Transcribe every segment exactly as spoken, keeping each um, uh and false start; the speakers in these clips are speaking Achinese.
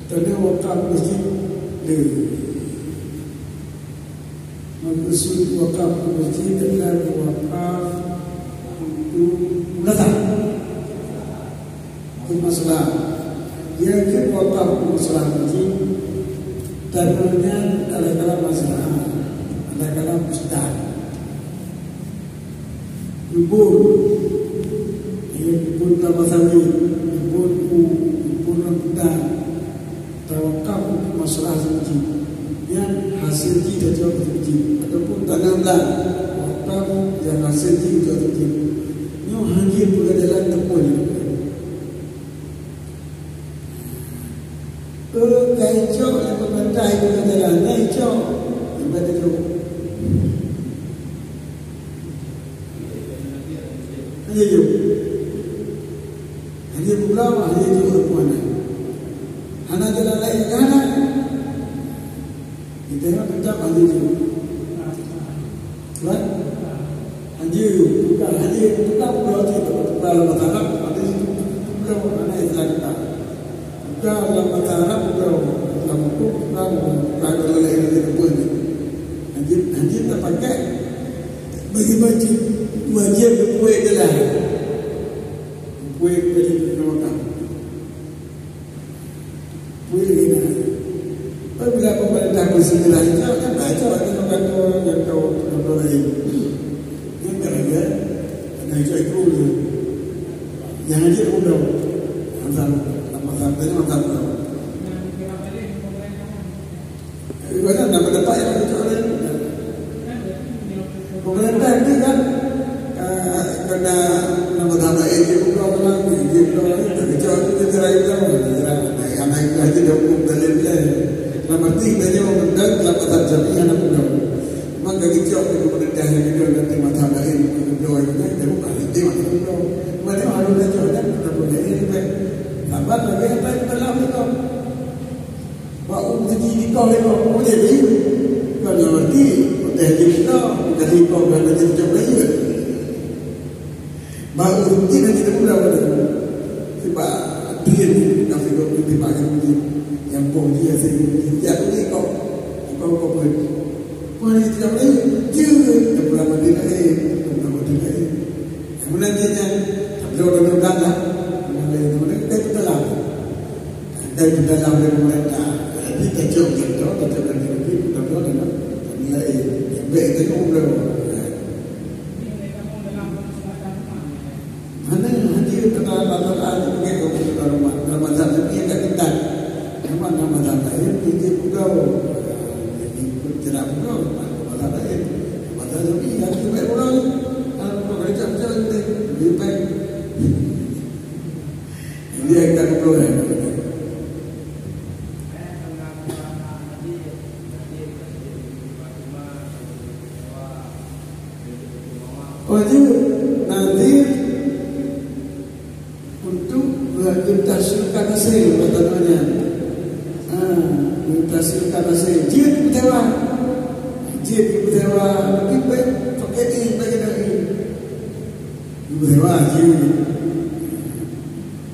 Tanda wakaf masjid le. Maksud wakaf masjid adalah wakaf untuk masalah. Untuk masalah. Yang ke wakaf untuk masalah masjid, tandanya adalah masalah. Adalah ustaz. Kebun, ya, kebun kelapa sawit, kebun u, kebun rambutan, tawakaf untuk masalah seuci. Yang hasil jih tacok seuci, ataupun tanam lah, wakaf yang hasil jih tacok seuci. Nyoe hana peugah jalan teupeu nyoe. Eh, kai cok, lepas bantai peugah jalan, kai cok, lepas tu. Hanya jauh. Hanya pulau, hanya jauh ke mana. Hana jalan lain, hana. Kita nak tetap hanya jauh. Kan? Hanya, bukan hanya, bukan pulau tu, bukan dalam bahasa Arab, ada situ pulau, mana yang kita. Bukan dalam bahasa Arab, bukan dalam hukum, bukan, bukan dalam lain, lain pun. Hanya, hanya tak pakai. Bagi wajib, wajib berkuih je lah. Berkuih, wajib berkuih makan. Kuih lagi nak. Apabila pemerintah bersegera itu, kan baca orang yang kata, yang tahu, yang tahu lain. Yang kata dia, ada yang cakap itu. Yang aja pun tahu. Yang sama, sama, sama, tanya orang tahu. Ibarat nama dapat yang kita orang. Pemerintah itu kan, eh, kena nama dapat yang dia buka orang, dia buka orang, tak kejauh tu dia cerai buka orang, dia cerai. Nah, yang naik lah dia dah hukum dalil dia. Dalam arti kita jauh benda dalam mazhab Syafi'i hana buka. Memang kaki cok di pemerintah yang kita nanti mazhab lain buka itu, dia buka itu, dia buka. Mana harus dah jauh kan, kita boleh ini kan. Sabar lagi apa yang kita lakukan. Bak ureueng seugi dikoh lé gob, boleh lé. Kon lam arti, watèe jeuet dikoh, bukan dikoh, bukan lagèe jeuet rayeuk. Bak ureueng seugi lagèe teupeugah pada. Sebab dia ni, kafé gob ni, tibak ilmu ni. Nyang boh dia, saya ni, dia tu dikoh. Dikoh, dikoh pun. Pun dia tidak boleh, jeuet. Dia pula mati lain, dia pula mati lain. Kemudian dia nyan, tak perlu orang bilang lah. Kemudian dia kata, "Kita ikut dalam." Kita ikut dalam dari pemerintah. Jadi, kita jauh gitu, kita berani lebih, kita berani dalam. Nilai, baik itu pun belum. Mana hadir tentang Allah Taala itu pakai kau punya rumah. Dalam mazhab Syafi'i agak ketat. Memang dalam mazhab lain, dia pegawai. Jadi, tidak pegawai, mazhab lain. Mazhab Syafi'i, yang lebih baik orang. Kalau pegawai kerja, kerja lebih baik. Jadi, kita pegawai. Oh, jeuet nazir untuk mentasirkan hasil, kata namanya. Ha, mentasirkan hasil. Jeuet dipeuteuwa. Jeuet dipeuteuwa. Tapi baik, pakai ni, pakai dari. Dipeuteuwa, jeuet.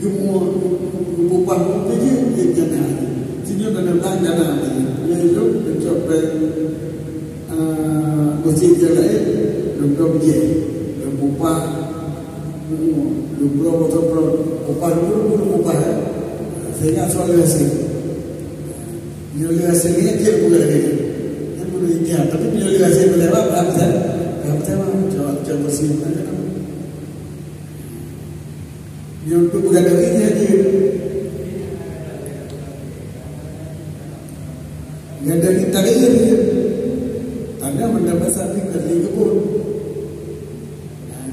Geumeu-, geupeupaih muka jih, jih jana. Sinyoe keuneuk blang jana jih. Nyan lôn geucok bak, ah, meuseujid nyang laén, lôn dong jih. Lôn peupaih, lôn bloe botol bloe. Peupaih dulu, dulu peupaih, eh. Sehingga soal leuhasé. Nyoe leuhasé nyan jeuet bukan lagèe nyan. Nyan bunoe jih, tapi nyoe leuhasé meulewat, bangsa. Bangsa mah, cok, cok bersih. Nyoe untuk gata ini hadir. Gata ini terakhir. Tanda benda pasal ni kerja kebun.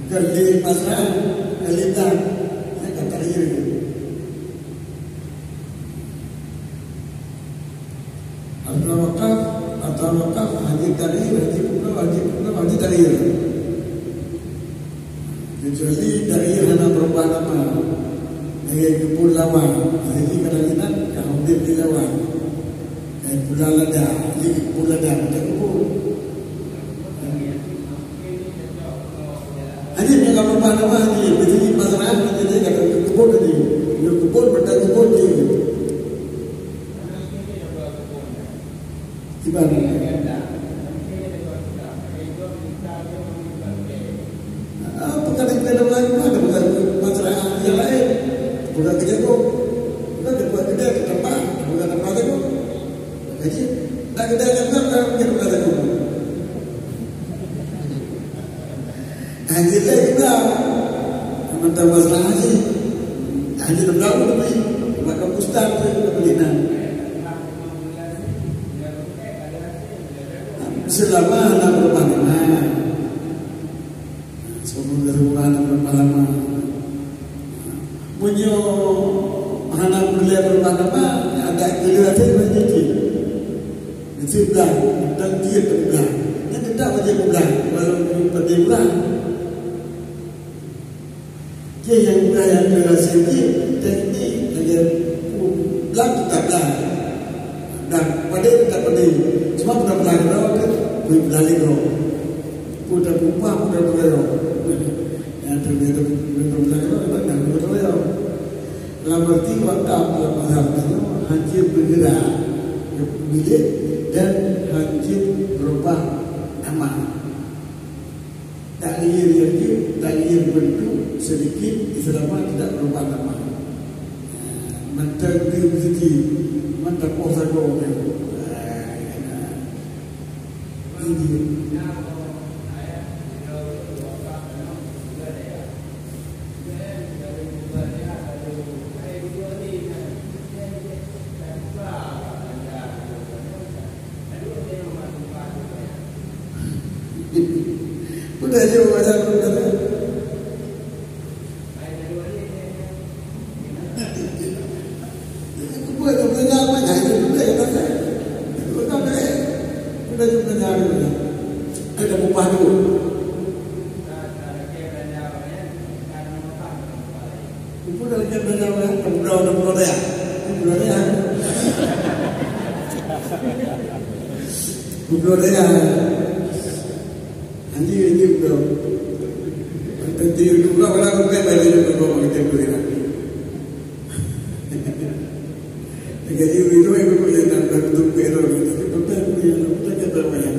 Kerja pasal, kerja tan. Saya kata terakhir. Harta wakaf, harta wakaf, haji terakhir, haji pula, haji pula, haji terakhir. Kecuali terakhir hana berubah nama. Dari kebun lawan, hari ini kadang-kadang kau ambil di lawan. Dan pula lada, jadi pula lada, kita kebun. Hanya dia kalau berubah nama, dia jadi masalah, jadi kata kebun tadi. Dia kebun, betul kebun dia. Iban. Ah, bukan di Medan lain, ada bukan masalah yang lain. Bukan ke jagung. Bukan dibuat kedai ke tempat, bukan tempat jagung. Jadi, tak kedai jagung, tak mungkin bukan jagung. Haji lé kita. Mantap masalah haji. Haji dah tahu tapi, maka ustaz tu, apa dia nak? Seulama hana beurubah nama. Seulama hana beurubah nama. Meunyoe hana beurubah nama, ada kira hati rezeki. Mesti blang, dan dia terblang. Yang tetap aja blang, walau belum pada blang. Oke, yang bukan yang berhasil ni, teknik aja blang tetap blang. Dan pada tetap pada. Cuma pernah blang dah, pun blang lego. Pun dah berubah, pun dah berubah. Yang terjadi, pun dah berubah, pun dah berubah. Dalam arti wakaf dalam mazhab nyoe hana bergerak ke pemilik dan hana berubah nama. Takdir yang dia, takdir bentuk sedikit selama tidak berubah nama. Mantap dia rezeki, mantap kuasa kau. Ini. Udah jauh macam tu. Buat tu belajar apa? Nah, itu benda kata saya. Bukan benda. Bukan benda. Ada upah tu. Itu dah lagi belajar apa? Pemudau dan pemudaya. Pemudaya. Pemudaya. Anjing, anjing, bro. Tadi dulu lah, orang bukan belajar, bro, kita tu, ya. Jadi, itu yang boleh nak bantu, bro, tapi bukan, bro, yang kita kata, bro.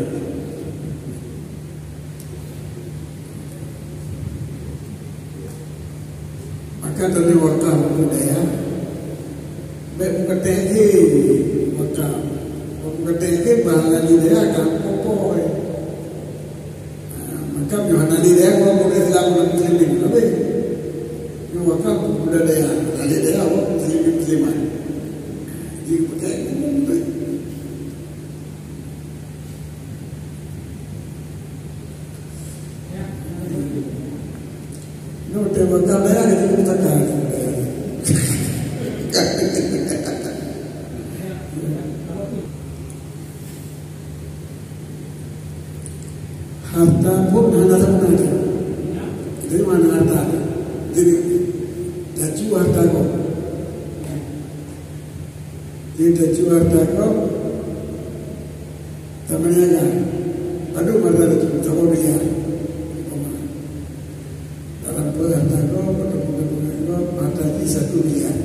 Maka dari wakaf budaya, baik bukan tinggi wakaf, bukan tinggi bahan lagi dia akan popoi. Maka Yohana di dia orang boleh Islam dan Muslimin, tapi dia wakaf budaya, lagi dia orang Muslimin Musliman. Jadi pakai umum tu. Nyoe tema kami ada di pustaka. Harta pun hana sama. Dari mana harta? Jadi, laju harta kau. Jadi, laju harta kau. Sama niaga. Padum harta tu, sama miliar. Dalam harta kau, padum harta kau, harta di satu miliar.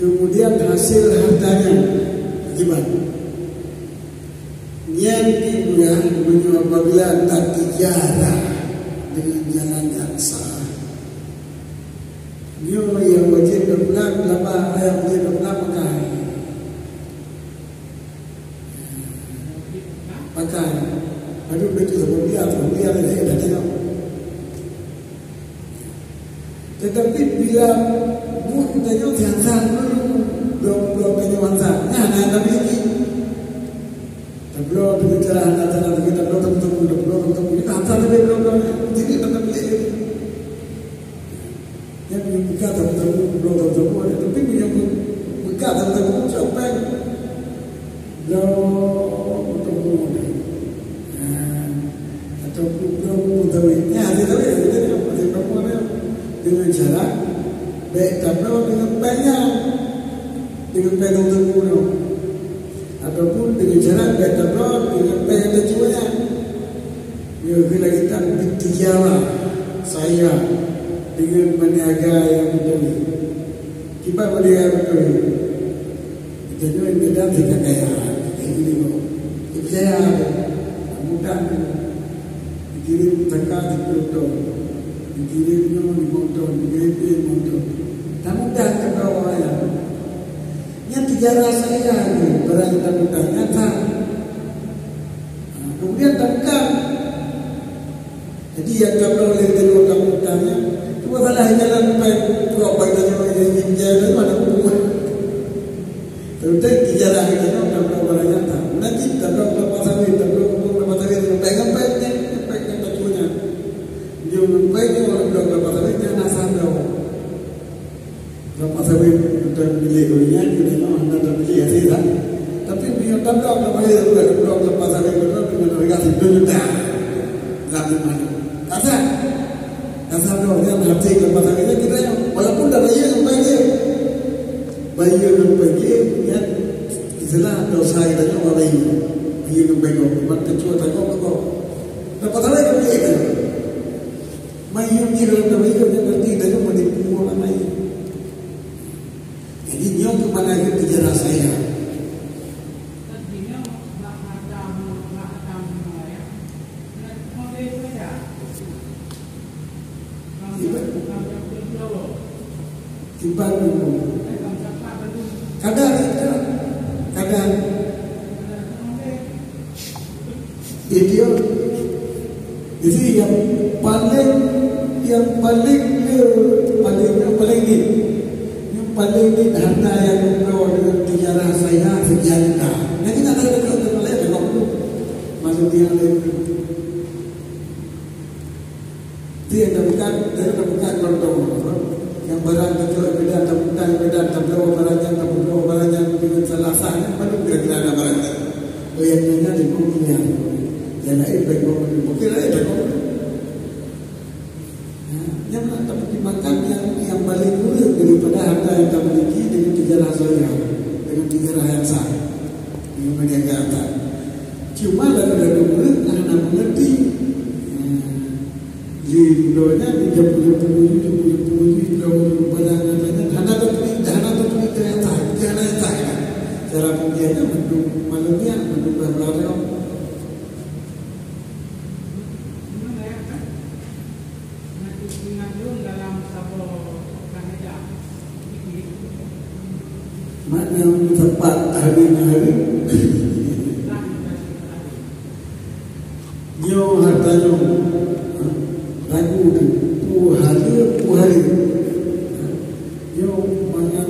Kemudian hasil hartanya akibat. Nyan diulah meunyoe apabila tatijarah dengan jalan yang sah. Nyoe yang wajib berpulang, laba yang wajib berpulang makan. Pakai. Lalu begitu kemudian, kemudian dia dah tengok. Tetapi bila buet tanyoe teuhantar dulu, bloe-bloe tanyoe hantar. Nah, nah, tapi ini. Tabloe dengan cara hantar, hantar, hantar, tabloe, tabloe, tabloe, tabloe, hantar, tapi bloe, bloe, jadi tetap boleh. Nyan meunyoe buka tamu-tamu, bloe tamu-tamu ada, tapi meunyoe bu-, buka tamu-tamu, siapa yang bloe tamu ada? Ha, ataupun bloe tamu ada. Nyan, ada tamu ada, ada tamu ada. Dengan cara, baik tabloe dengan pèng nyan, dengan pèng tamu-tamu tu. Ataupun dengan cara baik tabloe dengan pèng yang terjual. Ya, kena kita bertijawa saya dengan meniaga yang betul. Kiban meniaga betul. Kita juga tidak bisa kaya. Ini kok. Kejayaan. Mudah. Dikirim zakat sepuluh ton. Dikirim nyoe lima ton. Dikirim lima ton. Tak mudah kata orang lain. Nyan tiga rasa ya ni. Barang tak mudah nyata. Ha, kemudian tak mudah. Jadi, nyang tabloe lé geutanyoe utang-utang nyan, cuma salah jalan pai, pura pai tanyoe nyang jijak nyan mana buku. Teuntèe dijalan geutanyoe tabloe barang nyata. Nanti tabloe kelapa sawit, tabloe kebun kelapa sawit, sampai ngampai nyan, sampai nyan bacut nyan. Nyoe ngampai nyoe tabloe kelapa sawit nyan asai droe. Kelapa sawit bukan milék ureueng nyan, geutanyoe hana tamilék até, kan? Tapi meunyoe tabloe kelapa sawit, bukan tabloe kelapa sawit, beutôi dengan harga siplôh juta. Lam iman. Kasar. Kasar droe nyan hati kelapa sawit nyan geutanyoe. Walaupun dah bayeue ngon bayeue. Bayeue ngon bayeue nyan istilah dosa geutanyoe bak bayeue. Bayeue ngon bayeue. Bukan kecuali tanggong-tanggong. Kelapa sawit ngon bayeue. Mayuem jih dalam tabiyuem nyan berarti tanyoe menipu orang lain. Jadi nyoe keuh makna jih tijarah saya. Iban, iban kadang, kadang. Jadi, jadi nyang paleng, nyang paleng le, paleng, nyang paleng ni, nyang paleng ni harta nyang geupeubloe deungon tijarah saya sekian juta. Jadi, nak kata-kata paleng, tengok dulu. Maksud dia ada. Dia dah bukan, dia dah bukan kantong. Nyang barang teucok beda, tabukai beda, tabloe barang nyan, tabloe barang nyan deungon salah sah nyan, baru kira-kira na barang nyan. Oh, nyang nyan limong miliar. Nyang laén baik bawa beli. Mungkin laén baik bawa beli. Ha, nyang nak tapertimbangkan nyang, nyang paling kureueng daripada harta nyang tamiliki deungon tijarah zahir, deungon tijarah nyang sah, deungon meuniaga harta. Cuma lalu-lalu ureueng hana mengerti. Ha. Di dudoe nyan, di jampu-jampu uju, jampu-jampu uju, di jampu barang nyata nyan, hana taturi, hana taturi nyata, hana nyata kan. Cara peumikiran nyan mandum manusia, mandum blah-blah. Mak nyang teumpat hari-hari. Nyoe hareuta nyoe, ha, ragu teuh, peue haleue, peue haleue. Ha, nyoe mangat,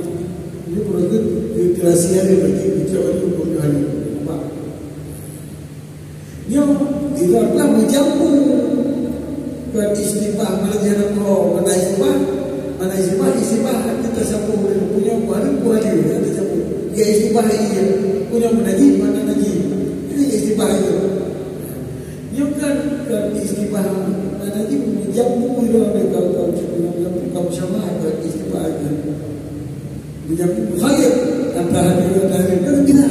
nyoe beureukat di teurasi haleue bagi ucok nyoe peue haleue. Nampak? Nyoe, di dalam meujampu. Bukan istibah, mana dia nak tahu, mana istibah, mana istibah, istibah, kita sambung dengan punya, peue haleue, peue haleue, kita sambung. Ya, istibah, iya. Punya menajih, mana najih. Ini istibah itu. Nyoe kan, kan istibah tadi meujampu ira lé kaum-kaum, kaum sama kan istibah kan. Meujampu mukhalif antara haleue ngon tahrim kan bisa.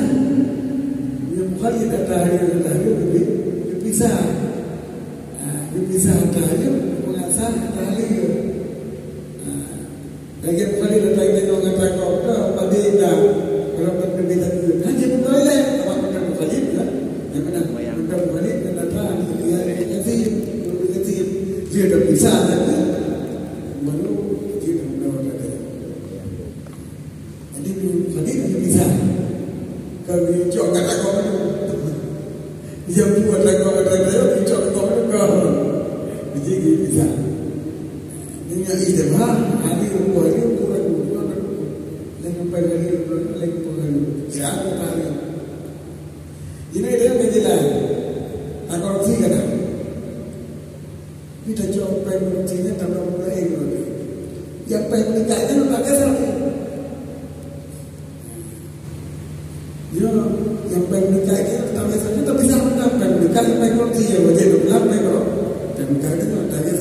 Meujampu mukhalif antara haleue ngon tahrim lebih bisa. Ha, lebih bisa antara haleue, pengasah antara haleue. Ha. Lagèe mukhalif ata geutanyoe ngon takot, ka padé dah. Kalau tak keuneuk takheun, hana jeuet meukawen lé, awak bukan mukhalif, kan? Nyang beuna, bukan mukhalif, kan ata, ya, ya, ya, ya, ya, ya, tak bisa, kan? Baru dia dah meukawen lé. Jadi, mukhalif dia bisa. Kalau dia cok kat takot tu. Dia buat takot, takot, takot, dia cok takot tu, kau. Jadi, dia bisa. Dengan ijtihad, haleue, haleue, haleue, haleue. Lain sampai haleue, lain sampai haleue. Siapa haleue? Ini dia menjelaskan. Tak korupsi kan? Kita cok pai korupsi ni tak tahu mulai dulu. Yang pai meningkat itu tak kisah. Ya, yang pai meningkat itu tak kisah. Kita bisa menang pai meningkat, pai korupsi ya wajib dulu, pai korupsi. Pai meningkat itu tak kisah.